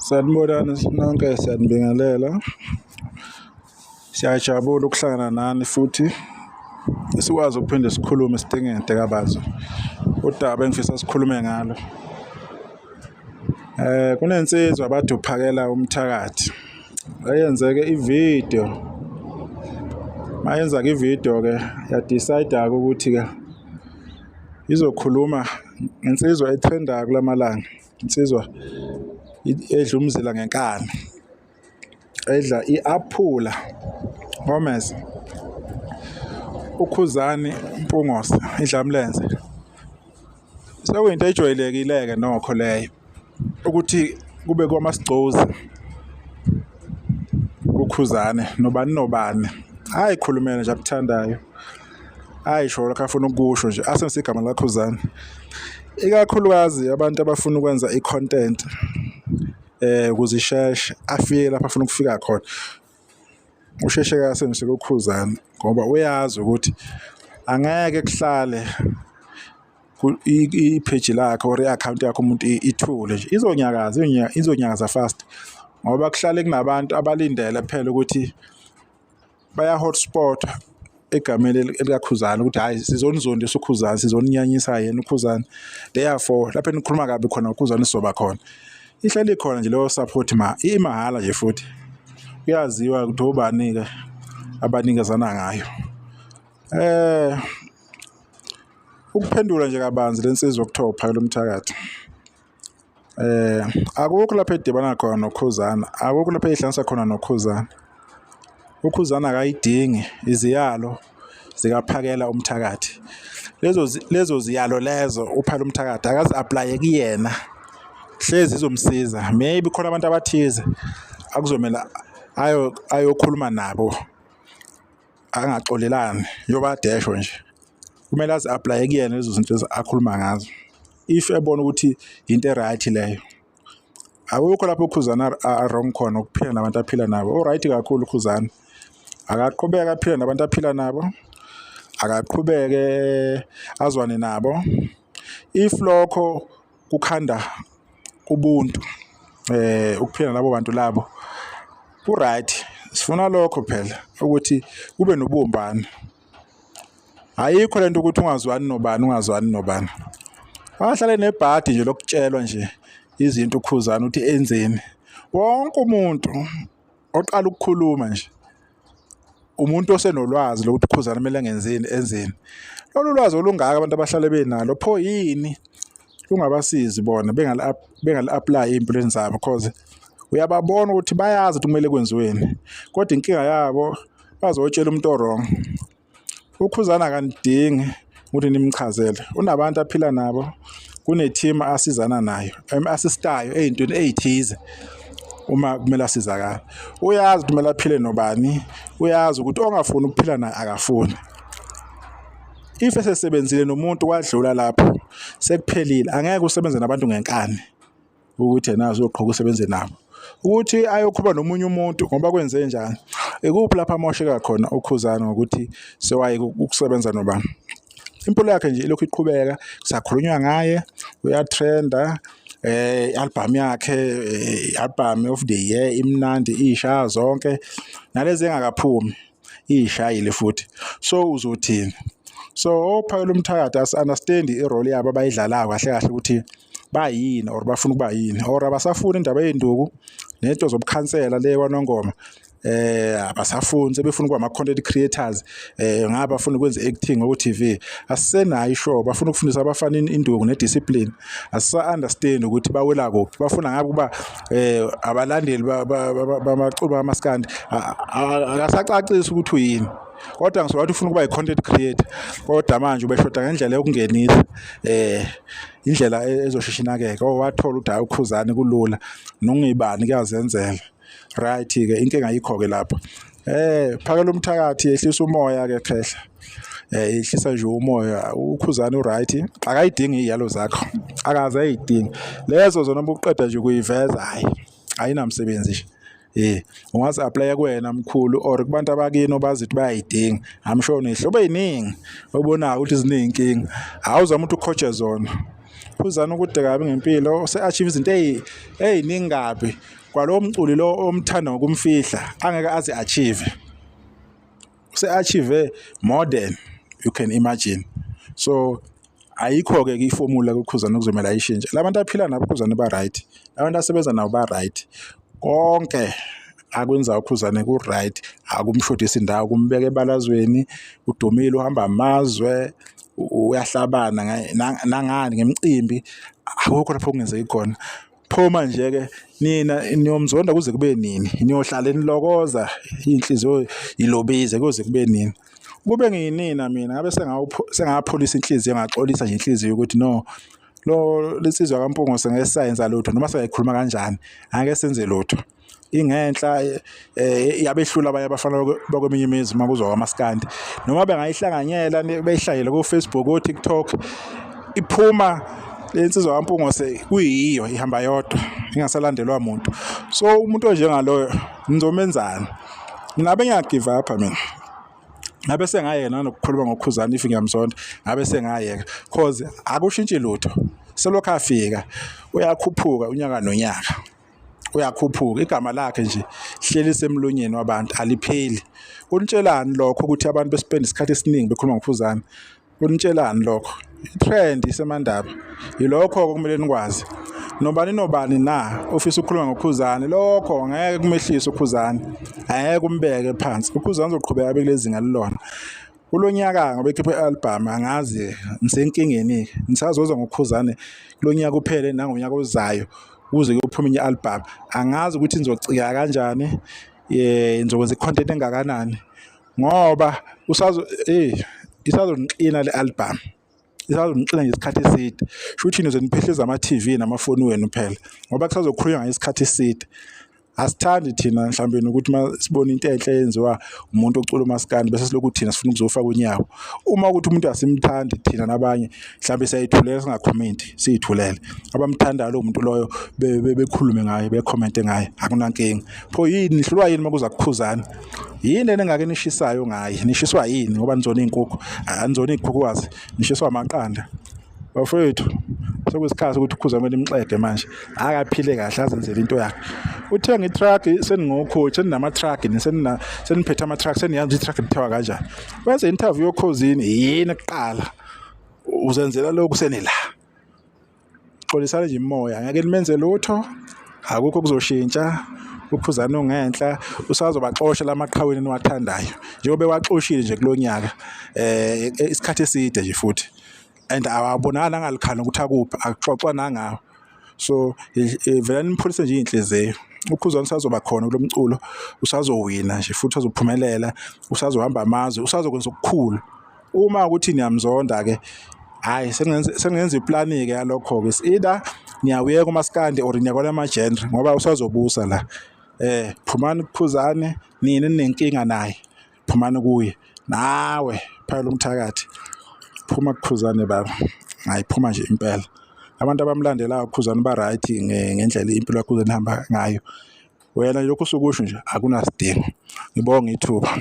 Sanibonani nonke, siyanibingelela. Siyajabula ukuhlangana nani futhi sikwazi ukuphinde sikhulume sidingide kabanzi udaba engifisa sikhulume ngalo. Kunensizwa abathi uPhakela Umthakathi eyenzeke ividiyo, mayenza-ke ividiyo-ke ya-decide-ke ukuthi-ke izokhuluma ngensizwa ethrendayo kulamalanga, insizwa edla umzila ngenkani, edla i-aphula Gomez, uKhuzani Mpungose, idlamlenze. Sekuyinto ejwayelekile-ke nokho leyo ukuthi kube kwamasigcozi kuKhuzane nobani nobani ayikhulumele nje akuthandayo, ayisho lokho afuna ukukusho nje, asebenzise igama likaKhuzani. Ikakhulukazi abantu abafuna ukwenza i-content ukuze isheshe afike lapho afuna ukufika khona. Usheshe asebenzise uKhuzani ngoba uyazi ukuthi angeke kuhlale ipheji lakhe or i-akhawunti yakhe umuntu ithule nje, izonyakaza izonyakaza fast ngoba kuhlale kunabantu abalindele phela ukuthi baya-hotspot-a egameni likaKhuzani ukuthi hhayi sizonizondisa uKhuzani, sizoninyanyisa yena uKhuzani. Therefore, lapho enikhuluma kabi khona ngoKhuzani sizoba khona. Ihlale ikhona nje leyo support ma imahhala nje futhi. Kuyaziwa ukuthi obani-ke abanikezana ngayo. Ukuphendula nje kabanzi le nsizwa okuthiwa uPhakela Umthakathi. Akukho lapho edibana khona noKhuzana, akukho lapho ey'hlanganisa khona noKhuzana. UKhuzana akayidingi iziyalo zikaPhakela Umthakathi. Lezo lezo ziyalo lezo uPhakela Umthakathi akazi-aplaye kuyena, hlezi zizomsiza. Maybe khona abantu abathize akuzomele ayokhuluma nabo angaxolelani njengoba kade esho nje. Kumele azi-aplaye kuyena lezo zinto lezi akhuluma ngazo if ebona ukuthi into e-right leyo. Akukho lapho uKhuzani a-wrong khona ukuphila nabantu aphila nabo, u-right kakhulu uKhuzani. Akaqhubeke aphile nabantu aphila nabo, akaqhubeke azwane nabo. If lokho kukhanda ubuntu ukuphila nalabo bantu labo ku-right, sifuna lokho phela ukuthi kube nobumbano. Ayikho lento ukuthi ungazwani nobani ungazwani nobani. Wahlale nebhadi nje lokutshelwa nje izinto uKhuzani ukuthi enzeni. Wonke umuntu oqala ukukhuluma nje umuntu osenolwazi lokuthi uKhuzani kumele engenzeni enzeni. Lolu lwazi olungaka abantu abahlale benalo pho yini lungabasizi bona bengali-apply ey'mpilweni zabo cause uyababona ukuthi bayazi ukuthi kumele kwenziweni kodwa inkinga yabo bazotshela umuntu o-wrong. UKhuzani akanidingi ukuthi nimchazele, unabantu aphila nabo, kune-team asizana nayo, em-assist-ayo ey'ntweni ey'thize uma kumele asizakale. Uyazi ukuthi kumele aphile nobani, uyazi ukuthi ongafuni ukuphila naye akafuni. If esesebenzile nomuntu kwadlula lapho sekuphelile, angeke usebenze nabantu ngenkani ukuthi yena uzoqhubeka usebenze nabo. Ukuthi ayokhuluma nomunye umuntu ngoba kwenze njani, ikuphi lapho amosheka khona uKhuzani ngokuthi sewayeka ukusebenza nobani? Impilo yakhe nje ilokhu iqhubeka, kusakhulunywa ngaye, uyatrenda, i-album yakhe i-album of the year imnandi iy'shaya zonke, nalezi engakaphumi iy'shayile futhi. So uzothini? So oPhakela Umthakathi asi-understand-i i-role yabo abayidlalayo kahle kahle ukuthi bayini or bafuna ukuba yini or abasafuni indaba yey'nduku nento zobukhansela le kwaNongoma. Abasafuni sebefuna ukuba ama-content creators ngaba bafuna ukwenza i-acting ku-T_V. Asisenayo i-show, bafuna ukufundisa abafana induku ne-discipline. Asisa-understand ukuthi bawela kuphi, bafuna ngabe ukuba abalandeli bamaculo kamaskandi. Akasacacisi ukuthi uyini kodwa ngisuka ngathi ufuna ukuba i-content creator kodwa manje ubeshoda ngendlela yokungenisa indlela ezosheshe inakeke. Oh, wathola ukuthi hhayi uKhuzani kulula nokungibani kuyazenzela. Right-ke inkinga ayikho-ke lapho. Phakela Umthakathi yehlisa umoya-ke khehla. Yehlisa nje umoya, uKhuzani u-right, akayidingi iy'yalo zakho, akaze ayidinge. Lezo zona uma uqeda nje ukuyiveza hhayi ayinamsebenzi nje. Ungazi-aplaya kuwena mkhulu or kubantu abakini obazi ukuthi bayayidinga. I'm sure uney'hlobo ey'ningi obonayo ukuthi ziney'nkinga, awuzame ukuthi ukhoje zona. Khuzani ukude kabi ngempilo use-achieve izinto ey'ningi kabi. Kwalowo mculi lo omthanda ngokumfihla angeke aze achieve, use-achieve more than you can imagine. So ayikho-ke ifomula kuKhuzani okuzomele ayishintshe. La bantu aphila nabo uKhuzani ba-right, la bantu asebenza nabo ba-right. Konke akwenzayo uKhuzani ku-right, akumshodisi indawo, kumbeka ebalazweni, udumile, uhamba amazwe, uyahlabana nangani ngemicimbi, akukho lapho okungenzeki khona. Pho manje-ke nina niyomzonda kuze kube nini? Niyohlale nilokoza iy'nhliziyo ilobize kuze kube nini? Kube ngiyinina mina ngabe sengapholisa inhliziyo, ngaxolisa nje inhliziyo ukuthi no, lo lensizwa kaMpungose ngeke sisayenza lutho noma singayikhuluma kanjani, angeke senze lutho. Ingenhla yabehlula abanye abafana bakweminye imizi uma kuzwa kwamaskandi, noma bengayihlanganyela beyihlanganyele ko-Facebook, ko-TikTok, iphuma le nsizwa kaMpungose kuyiyo ihamba yodwa ingasalandelwa muntu. So umuntu onjengaloyo ngizomenzani? Ngabe ngiya-give up mina, ngabe sengayeka nanokukhuluma ngoKhuzani if ngiyamzonda, ngabe sengayeka cause akushintshi lutho. Selokhu afika uyakhuphuka unyaka nonyaka, uyakhuphuka, igama lakhe nje hleli semlonyeni wabantu alipheli. Kunitshelani lokho ukuthi abantu bespend isikhathi esiningi bekhuluma ngoKhuzani? Kunitshelani lokho? I-trend isemandaba, yilokho okumele nikwazi. Nobani nobani na ofisa ukukhuluma ngoKhuzani, lokho ngeke kumehlise uKhuzani, angeke kumbeke phansi. UKhuzani uzoqhubeka abe kulezi zinga lilona. Kulo nyaka ngoba ekhiphe i-album, angazi ngisenkingeni-ke, ngisazozwa ngoKhuzani kulo nyaka uphele nangonyaka ozayo kuze kuyophuma enye i-album. Angazi ukuthi nizocika kanjani, nizokwenza i-content engakanani ngoba usazo isazonixina le album, isazonixina nje isikhathi eside. Shuthi nizoze niphehleze ama-TV namafoni wenu phela ngoba kusazokhulunywa ngayo isikhathi eside. Asithandi thina mhlawumbe ukuthi uma sibona into enhle eyenziwa umuntu ocula umaskandi bese silokhu thina sifuna ukuzofaka unyawo. Uma ukuthi umuntu asimthandi thina nabanye mhlawumbe siyayithulela singakhomenti, siyithulele. Abamthandayo lowo muntu loyo bekhulume ngaye, bekhomente ngaye, akunankinga. Pho yini nihlulwa yini uma kuza kuKhuzani? Yini lena engake nishisayo ngaye? Nishiswa yini ngoba nizona iy'nkukhu, anizona iy'khukhukazi, nishiswa amaqanda. Bafowethu, sekuyisikhathi ukuthi uKhuzani kumele nimxege manje, akaphile kahle azenzele into yakhe. Uthenga i-truck seningocoach, seninama-truck, seniphethe ama-truck, seniyazi ukuthi i-truck lithengwa kanjani. Wenze i-interview yoKhozini, yini kuqala? Uzenzela lokhu senila. Xolisani nje imimoya, ngeke nimenze lutho, akukho okuzoshintsha. UKhuzani ungenhla, usazobaxosha lamaqhawe eniwathandayo njengoba ewaxoshile nje kulo nyaka isikhathi eside nje futhi, and awabonakali angalikhani ukuthi akuphi, akuxoxwa nangawo. So vele nipholise nje iy'nhliziyo. UKhuzani usazoba khona kulo mculo, usazowina nje futhi usazophumelela, usazohamba amazwe, usazokwenza okukhulu. Uma ukuthi niyamzonda-ke, hhayi sengenza iplani-ke yalokho-ke. It's either niyawuyeka umaskandi or niya kwala ama-genre ngoba usazobusa la. Phumani kuKhuzani, nina eninenkinga naye, phumani kuye. Nawe Phakela umthakathi, phuma kuKhuzani baba. Hhayi phuma nje impela. Abantu abamlandelayo uKhuzani ba-right ngendlela impilo kaKhuzani ehamba ngayo. Wena lokhu osukusho nje akunasidingo. Ngibonge ithuba.